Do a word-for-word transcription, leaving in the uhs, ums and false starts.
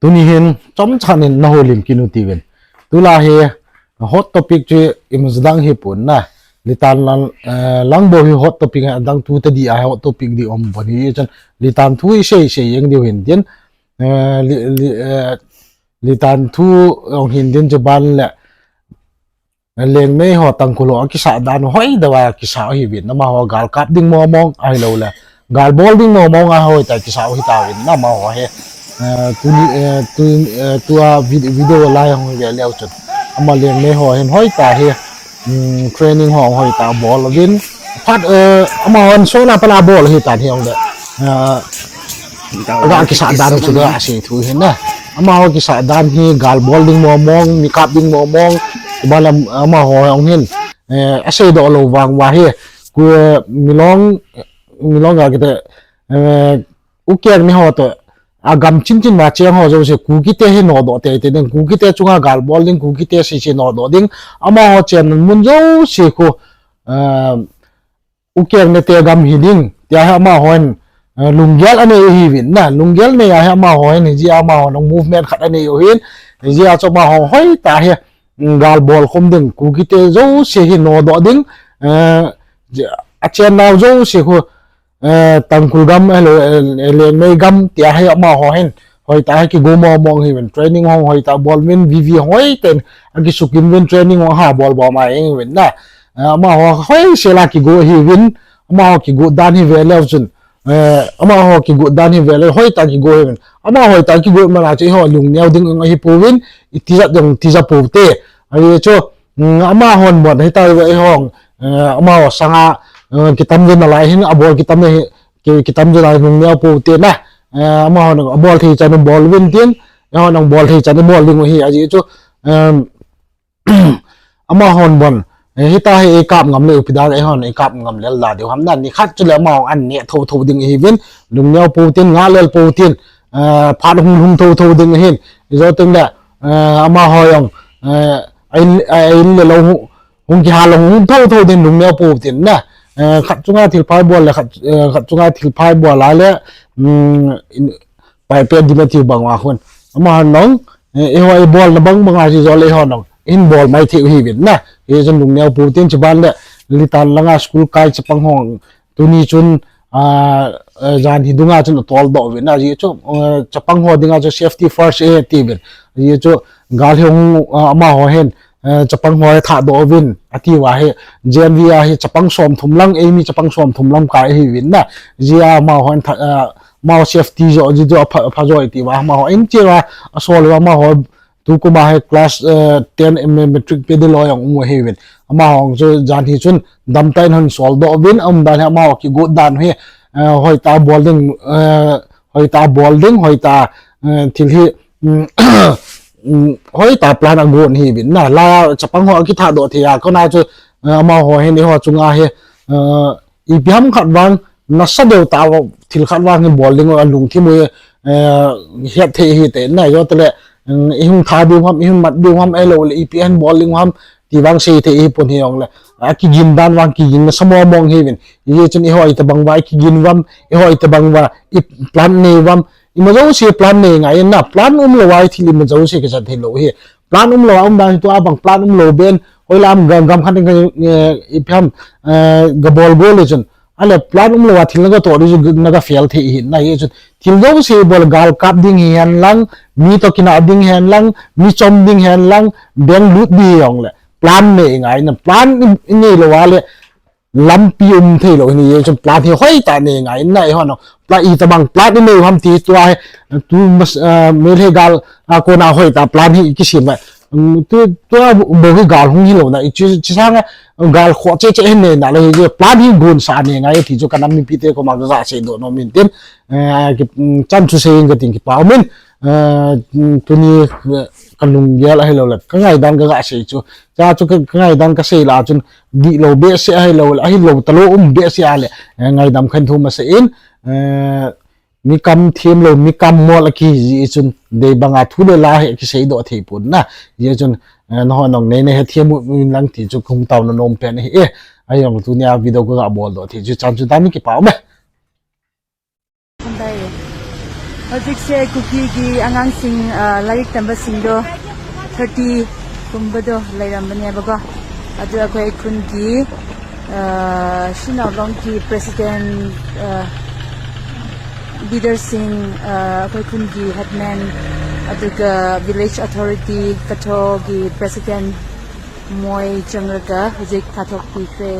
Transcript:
Tuni hin chomcha in nahoulim kit u tivin. Tulai hi hot topic chu imacha dang hipon na. Litan lang, eh, lang bou hi hot topic hi adang thu tadi a hot topic di um pon hi chun. Litan thu isei sei jeng diu hin tin. Eh, li, li, eh, litan thu ong hin tin chu ban le. Lengmei ho Tangkhul ho akisah dan u hoitah a kisah u hiuvin, amaho gal kap ding mong mong ahilou le, gal bol ding mong mong a hoitah a kisah u hitauvin, amaho hi, eh, tuni, eh, tu, eh, tua vid-, video lai hung ve leu chun. Ama Lengmei ho hin hoitah hi, um, training ho hoitah bol uvin. Phat, eh, amahon sona pala bol hitan hi ong le. Eh, Aga kisah dan chu ga sei thu hin na. Amaho kisah dan hi gal bol ding mong mong, mi kap ding mong mong. Tuban le amaho ong hin. Eh, asei doh lou vang uva hi. Ku, eh, Milong, Milong ga kiti, eh, Ukeng ni ho toh. Agam chin chin uva cheng ho jouse Kuki te hi nodoh teitei ding. Kuki te chunga gal bol ding, Kuki te sei sei nodoh ding. Amaho chenna mun jouse khu, eh, Ukeng ne te gam hi ding, tia hi amahon, eh, lunggel anei u hiuvin na, lunggel nei a hi amahon, hijeh a amahon movement khat anei u hin, hijeh a chu amahon hoitah hi, mm, gal bol khum ding, Kuki te jouse hi nodoh ding, eh, achenna u jouse khu, eh, Tangkhul gam, eh, le, eh, Lengmei gam, tia hi amahon hin, hoitah hi kigo mong mong hiuvin, training hong hoitah bol uvin, V V hoitah in, akisukim uvin, training hong ha bol bol mai hiuvin na. Eh, amaho hoisel a kigo hiuvin, amaho kigo dan hi ve leu chun. Eh, amaho kigo dan hi ve leu, hoitah kigo hiuvin. Amaho hoitah kigo mana chu eiho lungneo ding ahi pouvin, itijat ding tija pou te. Ahi chu, mm, amahon bon hitai ve eiho, eh, amaho sanga, eh, kitam ve nalai hin, abol kitam ve hi, ki, kitam ve nalai lungneo pou te na. Eh, amahon abol thei chan bol uvin tin, eihon bol thei chan bol ding u hi, ahi chu, em, amahon bon, eh, hitia hi eikap ngam le ipi dan eihon eikap ngam lel da diu ham na, nikhat chule amahon an neh thotho ding ahiuvin, lungneo pou tin, ngah lel pou tin, eh, phat hung lhung thotho ding ahin, ijou teng le, eh, amaho jong, eh, a in, a in le lou hung, hung kihal lou hung thotho ding lungneo pou tin na, eh, khat chunga thil phai bol le, khat, eh, khat chunga thil phai bol a le, um, in, Pai pet ding ati bang uva khun. Amahon, eh, eiho eibolna bang bang a si jo le eiho nong. Hin bol mai thei u hiuvin na. Hichun lungneo pou tin chuban le. Litan langa school kai chapang ho. Tuni chun, ah, eh, jan hi dunga chun atol doh uvin na. Hichu, eh, chapang ho dinga chu safety first e tiuvin. Hichu gal hi hung, ah, amaho hin. Eh, chapang ho hi thah doh uvin, ati uva hi, J N V a hi chapang som thum lang, eimi chapang som thum lang kai hiuvin na, jia amahon tha, eh, amaho safety jo, ji jo apha, apha jo ati uva, amaho in chi uva, asol uva, amaho tukum a hi class, eh, ten, eh, matric pe de lo jong um hiuvin, amaho chu jan hi chun, damtah in hung sol doh uvin, aum dan hi amaho kigot dan hi, eh, hoitah bol ding, eh, hoitah bol ding, hoitah, eh, thil hi, um, um, hoitah plan agon hiuvin na, la chapang ho akithah doh thei a, kona chu, eh, amaho hin eiho chunga hi, eh, ipi ham khat vang, nasa deu tah thil khat vang hi bol ding u alungthim u, eh, het thei hite na, ijou tah le, um, ihung tha diu ham, ihung mat diu ham, ahilou le, ipi hin bol ding u ham, ti vang sei thei hi pon hi jong le. Akigin dan vang kigin nasa mong mong hiuvin. Hichun eiho itobang uva ikigin uvam, eiho itobang uva iplan nei uvam. Ima jouse plan nei ngai na, plan umlou a ithil ima jouse kisa thei lou hi. Plan umlou a um dan hi tua bang plan umlou ben, hoilam gam, gam khat in ka, eh, ipi ham, eh, gabol go le chun. Ale plan umlou a thil naga toh di chu naga fail thei hi na hichun. Thil jouse bol gal kap ding hihen lang, mi toh kinah ding hihen lang, mi chom ding hihen lang, bank lut ding jong le. Plan nei ngai na, plan i, inei lou a le, lampi um thei lou hi ni, hichun plan hi hoitah nei ngai na, eiho nong. Plan itobang plan inei u ham ti tua hi, tu mas, ah, Meitei gal, ah, kona hoitah plan hi kisem a. Um, tu, tua bou hi gal hung hilou na, i chi, chi sanga gal khoh cheh cheh hin nei na le, hi plan hi gonsah nei ngai ti chu kanam mipite koma kaga seidoh nom in tin, eh, ki, um, chan chu sei in kating kipa um in, eh, um, tuni, eh, kalunggel ahilou le, kangaidan kaga sei chu, cha chu ka, kangaidan kasei la chun, dihlou behseh ahilou le, ahilou talou um behseh a le, eh, ngaidam khen thu masa in, eh, mi kam themlou, mi kam mol akiji chun, dei banga thu le la hi kiseidoh thei pon na. Hichun, eh, nangho nong nei nei hethem u in lang ti chu kahung taona nom pen ahi e. Ahijong tunia video kaga boldoh thei chu chan chu tani kipa um e. Hojikse Kuki ki angangsing, ah, lairik tamba singdo thirty kumba do leiram bane bako. Adu akhoi khun ki, ah, Shinao Long ki president, ah, leader sing, ah, akhoi khun ki headman, aduga village authority, Katho ki president, moi chang laga hojik thathokpi kre.